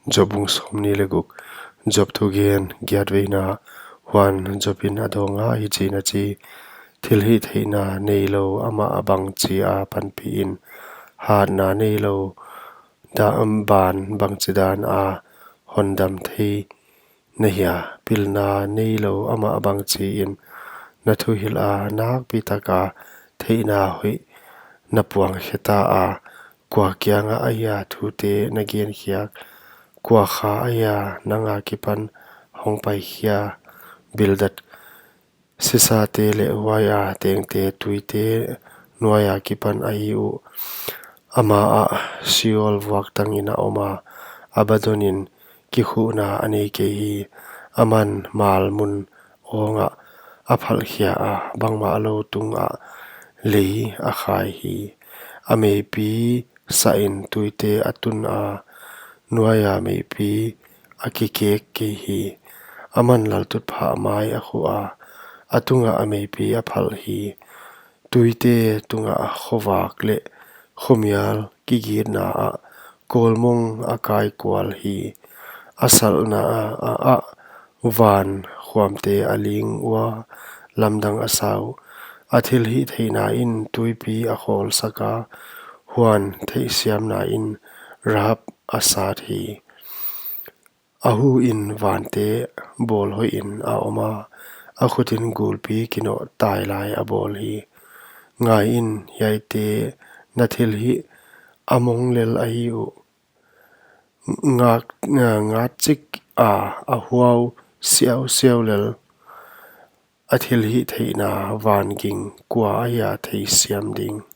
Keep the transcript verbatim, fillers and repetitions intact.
Job bung sawmnih leh guk. Job thugen giatveina. Huan Job in a dawnga hichiin a chi: Thilhihtheihna neilou amah bangchia panpihin, hatna neilou ban bangchidan a hondam thei na hia? Pilna neilou amah bangchiin na thuhilha, nakpitaka theihna hoih na puang kheta a? Kua kiangah ahia thute na genkhiak? Kua kha ahia nang akipan hongpai khia? Bildad sisate leh huaia tengte tuite nuaia kipan ahi uh. Ama ah Sheol vuaktangin a oma, Abadonin kikhuhna a neikei hi. Aman malmun awngah a phalh khia a, bangmahlou tungah lei a khai hi. A meipi sahin tuite a tuna, nuaia meipi a kikek kei hi. Aman laltutphah mai a khuha, a tungah a meipi a phalh hi. Tuite tungah khovak leh khomial kigitna ah kawlmong a kaikual hi. A salhna ah vankhuamte a ling ua, lamdang a sa uh. A thilhihtheihnain tuipi a khawlsaka, huan theihsiamnain Rahab a sat hi. A huin vante bawl hoihin a oma, a khutin gulpi kinoh tailai a bawl hi. Ngaiin, hiaite na thilhih a mong lel ahi uh. Ngat chika a huau siausiau lel. A thilhihtheihna vanging kua ahia theisiam ding?